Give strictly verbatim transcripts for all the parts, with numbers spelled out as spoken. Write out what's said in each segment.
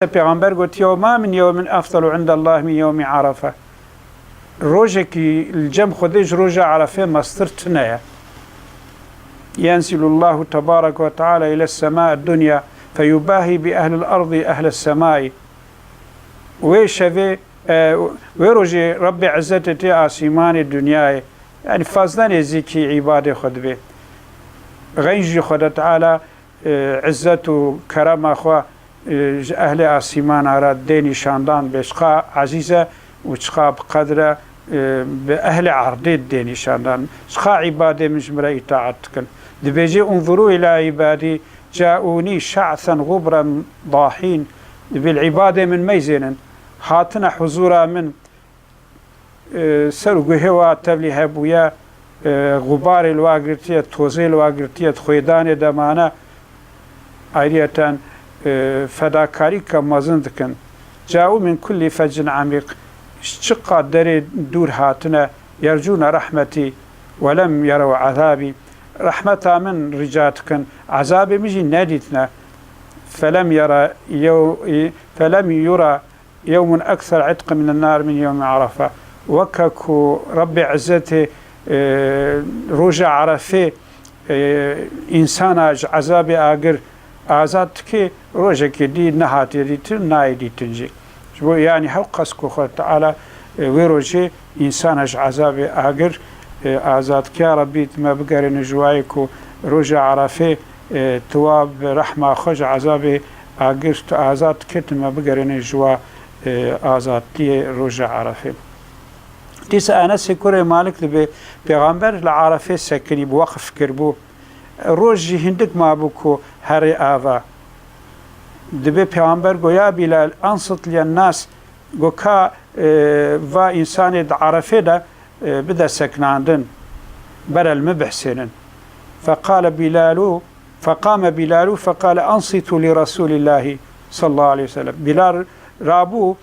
Pêxember gotiye, "Ve ma min yewmin efdalu indallah min yewmi Arefe." Rojekî li cem Xwedê ji roja Erefê mestir tune ye. "Yenzilullahu tebareke ve teala ile sema dunya feyubahi bi ehlil ardi ehle semai." Wê şevê, e, wê rojê Rebbê Izzetê tê asîmanê dinyayê, yani fazla nêzîkî îbadê xwe dibe. Xeyn jî Xwede Teala, e, izzet û kerema xwe, e, ji ehlê asîmana re dê nîşandan bê çiqa ezîz e û çiqa bi qedr e, e, bi ehlê erdê dê nîşandan. Çiqa îbadê min ji min re îtaet dikin. Dibêje, "Unzuru ila îbadî caûnî şe'sen xubren dahîn." Dibê, "Li îbadê min meyzênin. Hatine huzûra min, e, ser û guhê wa tevlî hebûye, e, xubarê li wa girtiye, tozê li wa girtiye, di xwêdanê de mane." Ayriyeten, e, fedakarîka mezin dikin. "Caû min kullî feccin emîq." Ji çiqa derê dûr hatine, "yercûne rehmetî we lem yerew ezabî." Rehmeta min rica dikin, ezabê min jî nedîtine. "Felem yera yew-, felem yura yewmun ekser itqe minen nar min yewmi Arefe." Weke ku Rebbê Izzetê, e, roja Erefê, e, însana ji ezabê agir azad dike, rojekê dî nehatiye dîtin, nayê dîtin jî. Ji bo, yanî, hewqas ku Xwedê Teala, e, wê rojê însana ji ezabê agir, e, azad dike. Ya Rebbî, tu me bigerîne ji wayê ku roja Erefê, e, tu wa bi rehma xwe ji ezabê agir tu azad dike, tu me bigerîne ji wa, e, azadiyê roja Erefê. Dîsa Enesê kurê Malik dibê, Pêxember li Erefê sekinî bû, weqf kiribû. Roj jî hindik mabû ku herê ava. Dibê Pêxember got, "Ya Bilal, ensit liyen nas." Got, "Ka, e, va însanê di Erefê de, e, bide sekinandin, bere li min bihsênin." Feqale Bilalu, feqame Bilalu, feqale, "Ensitu li Resulillahi sallallahu aleyhi ve sellem." Bilal rabû,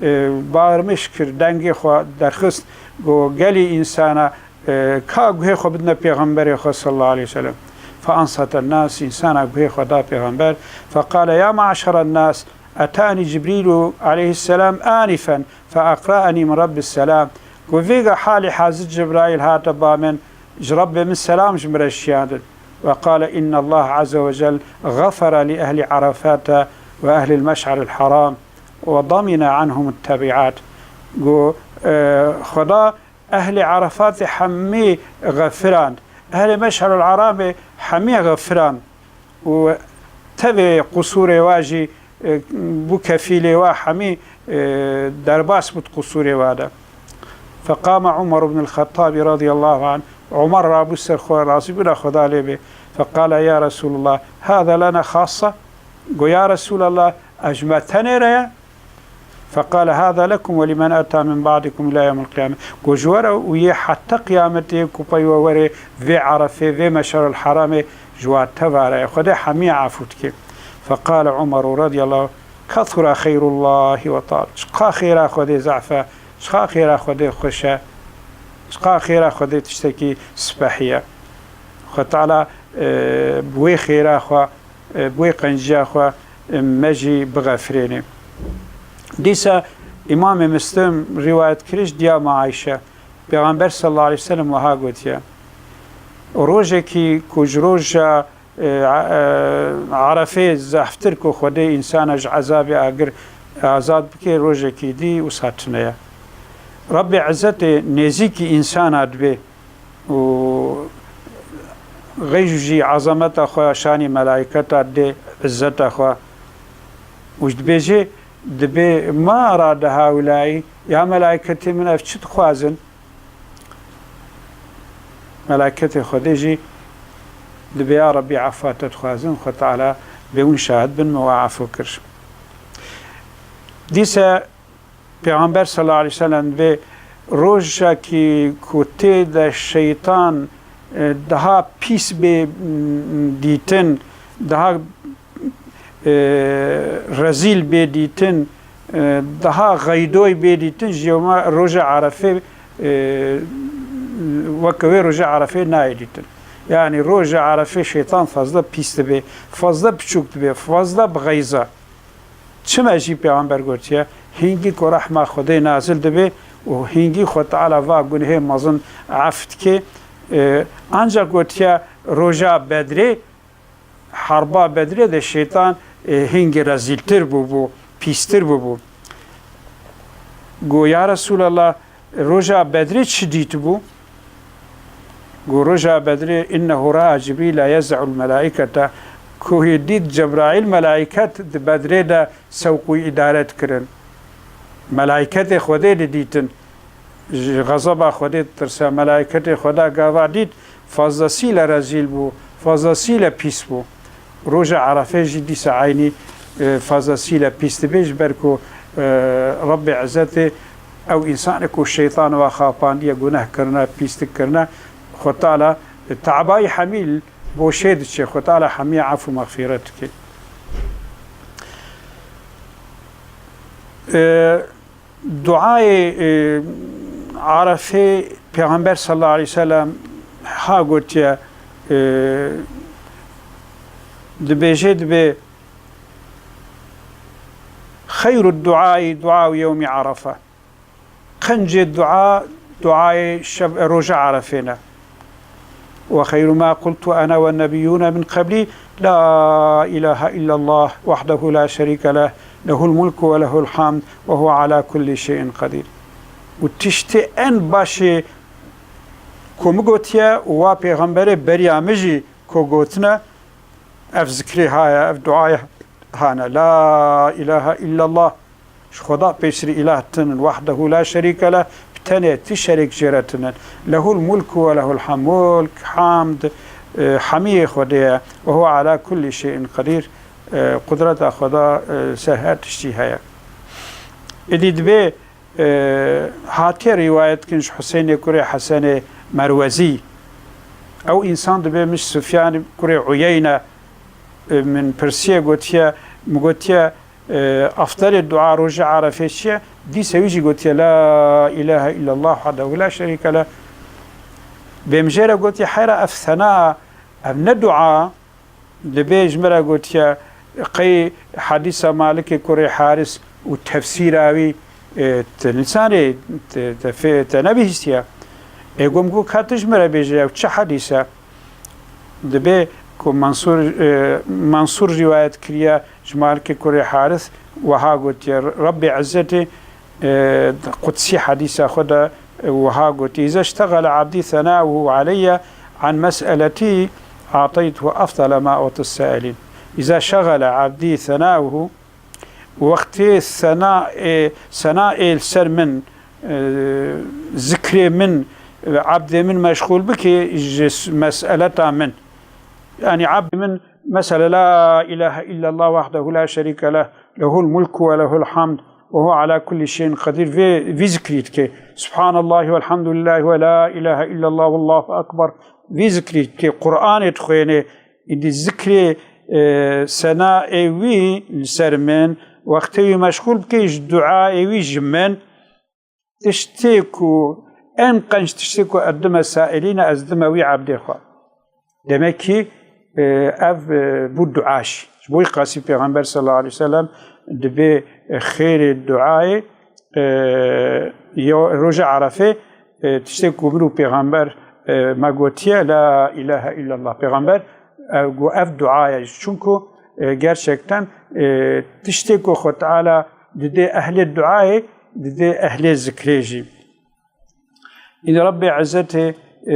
e, bağırmış kir, dengê xwe derxist, got, "Gelî însana, e, ka guhê xwe bidine Pêxemberê xwe sallallahu aleyhi ve sellem." Fe anseten nas, însana guhê xwe da Pêxember. Feqale, "Ya maşeren nas, etani Cibrîlu aleyhisselam anifen fe eqraenî min Rebbis selam." Got, "Vêga halê hazir Cibraîl hate ba min, ji Rebbê min selam ji min re şiyandin." Ve qale, "Innallaha azze ve cel xefere li ehli Arafata ve ehlil meş'aril haram ve damine anhum tebiat." Got, e, Xweda ehlê Erefatê hemî xefirand, ehlê Meş'aril Haramê hemî xefirand û tevê qusûrê wa jî, e, bû kefîlê wa hemî, e, derbas bû di qusûrê wa de. Feqame Umar ibn al-Xettabî radiyallahu anh, Umar rabû ser xwe razîbûna Xweda lê bê. Feqale, "Ya Resulallah, hâze lena xassa?" Got, "Ya Resulallah, ev ji me tenê re ye?" Feqale, "Hâze lekum ve limen ata min ba'dikum ila yevmil qiyame." Got, "Ji we re û yê heta qiyametê ku pey we were vê Erefê, vê Meş'aril Haramê ji wa teva re ye. Xwedê hemî afû dike." Feqale Umeru radiyallahu, "Kethura xeyrullahi ve tal." Çiqa xêra Xwedê zehf e, çiqa xêra Xwedê xweş e, çiqa xêra Xwedê tiştekî spehî ye. Xwe Teala, e, bi wê xêra xwe, e, bi wê qenciya xwe, e, me jî bixefirêne. Dîsa Îmamê Muslim rîwayet kiriş diya me Ayşe, Pêxember sallallahu aleyhi ve sellem wiha gotiye, Rojekî ku ji roja, e, e, Erefê zehftir ku Xwedê însana ji ezabê agir azad bike, rojekî dî wisa tune ye. Rebbê Izzetê nêzîkî însana dibe û xeyj jî ezameta xwe şanî melayketa dê, izzeta xwe. Û dibêje, dibê, "Ma erade haulâi, ya melayketê min, ev çi dixwazin?" Melayketê Xwedê jî dibê, "Ya Rebbî, efwa te dixwazin, Xwe Teala bê hûn şahid bin, min we efû kir." Dîse Pêxember sallallahu aleyhi ve sellem dibê, "Rojekî ku tê de şeytan, e, daha pîs bê, m, dîtin, daha, e, rezîl bê dîtin, e, daha xeydoy bê dîtin, ji yewma roja Erefê, e, weke wê roja Erefê nayê dîtin." Yani roja Erefê şeytan fazla pîs dibe, fazla piçûk dibe, fazla bi xeyza. Çima jî Pêxember gotiye, hingî ku rehma Xwedê nazil dibe û hingî Xwe Teala va gunehê mezin ef dike, e, ancak gotiye roja Bedrê, herba Bedrê de şeytan, e, hingî rezîltir bûbû, pîstir bûbû. Go, ya Resûlallah, roja Bedrê çi dîtibû? Go, roja Bedrê, innehu raa Cibrîla yez'ul melâikete, ku hê dît Cebraîl melaiket di Bedrê de sewq û îdare dikirin. Melaiketê Xwedê didîtin. Ji xezeba Xwedê ditirse. Melaiketê Xweda gava dît, fazlasîle rezîl bû, fazlasîle pîs bû. Roja Erefê jî dîsa eynî, e, fazlasîle pîs dibe, ji ber ku, e, Rebbê Izzetê ew însanê ku şeytan wa xapandiye, guneh kirine, pîslik kirine, Xwe Teala, e, tebayî hemî li boşê diçe, Xwe Teala hemî efû mexfîret dike. E, Duayê, e, Arefê Pêxember sallallahu aleyhi ve sellem ha gotiye, e, dibêje, dibe, "Xeyru duayî duayû yewmî Arefe." Qencê dua, duayê şev, roja Arefê ne. "Ve xeyru ma qultu ene ve nebiyyûne min qeblî, la ilahe illallah, wahdehu la şerîke leh, lehul mulku ve lehul hamd, ve huve ala kulli şeyin qedîr." Û tiştê en başê ku min gotiye û wa pêxemberê beriya min jî ku gotine, ev zikrê haye, ev duayê hane. La ilahe illallah. Ji Xweda pêştirî îlah tinin. Wahdehu la şerîke leh, bi tenê ti şerêk jê re tinin. Lehul mulku ve lehul hamd. Mulk, hamd, e, hemiyê Xwedê ye. Ve huve ala kulli şeyin qedîr. E, qudreta Xweda, e, ser her tiştî heye. Êdî dibê, e, hatiye rîwayet dikin ji Huseynê kurê Hesenê Merwezî. Ew însan dibê, min ji Sufyan kurê Uyeyne, e, min pirsiye, gotiye, min gotiye, e, efdelê dua rojê Arefê çi ye? Dîsa wî jî gotiye, "La ilahe illallah wahdehu la şerîke leh." Bê min jê re gotiye, "Heyra ev sena, ev ne dua?" Dibê ji min re gotiye, "Qey hedîsa Malikê kurê Haris û tefsîra wî, e, te nizanê, te, te fê-, te nebihîstiye?" Ê gom got, "Ka tu ji min re bêje, ew çi hedîs e?" Dibê ku Mansûr, e, Mansûr rîwayet kiriye ji Malikê kurê Haris, wiha gotiye, Rebbê Izzetê, e, qudsî hedîsa xwe de, e, wiha gotiye, "Îza ştexele abdî senauhu aleyye an mes'eletî, ateytuhu efdele ma utis sailîn." Îza şexele abdî senauhu, wextê sena, e, sena ê li ser min, e, zikrê min, e, abdê min meşxûl bike ji s-, meseleta min. Yanî abdê min, mesela, "La ilahe illallah wahdehu la şerîke leh, lehul mulku ve lehul hamd, ve huve ala kulli şeyin qedîr." Vê, vî zikrî dike. "Subhanallahi velhamdulillahi ve la ilahe illallah vallahu ekber." Vî zikrî dike. Qur'anê dixwêne. Îdî zikrê, e, sena ê wî li ser min, wextê wî meşxûl bike ji dua ê wî ji min, tiştê ku en qenc tiştê ku ez dime sailîne, ez dime wî ebdê xwe. Demek ki, e, ev, e, bû dua jî. Ji bo wî qasî Pêxember sallallahu aleyhi ve sellem dibê, e, xêrê duayê, e, yo-, roja Arefê, e, tiştê ku min û Pêxember, e, me gotiye, "La ilahe illallah." Pêxember, e, got, "Ev dua ye." Çunku, e, gerçekten, e, tiştê ku Xwe Teala didê ehlê duayê, didê ehlê zikrê jî. Îdî Rebbê Izzetê, e,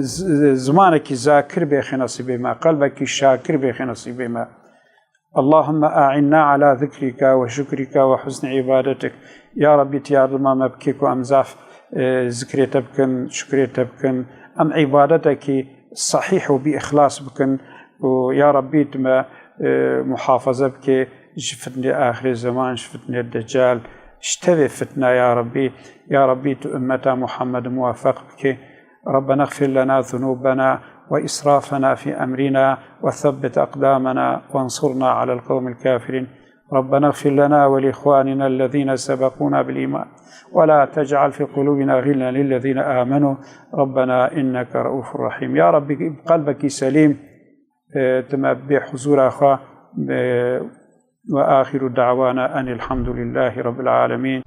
z-, z-, zimanekî zakir bêxê nesîbê me, qelbekî şakir bêxê nesîbê me. Allahümme a'inna ala zikrika ve şükrika ve husni ibadetik. Ya Rabbî, tu yardima me bikê ku em zaf, e, zikrê te bikin, şukrê te bikin, em îbadetekî sehîh û bi îxlas bikin û ya Rabbî, tu me, e, muhafaze bikê ji fitnê axirê zeman, ji fitnê Deccal, ji tevê fitna ya Rabbî. Ya Rabbî, tu ummeta Muhammed muweffeq bikê. ربنا اغفر لنا ذنوبنا وإسرافنا في أمرنا وثبت أقدامنا وانصرنا على القوم الكافرين. ربنا اغفر لنا ولإخواننا الذين سبقونا بالإيمان ولا تجعل في قلوبنا غلا للذين آمنوا ربنا إنك رؤوف رحيم. Ya Rabbî, bi qelbekî selîm, e, tu me bê huzûra xwe, e, وآخر دعوانا أن الحمد لله رب العالمين.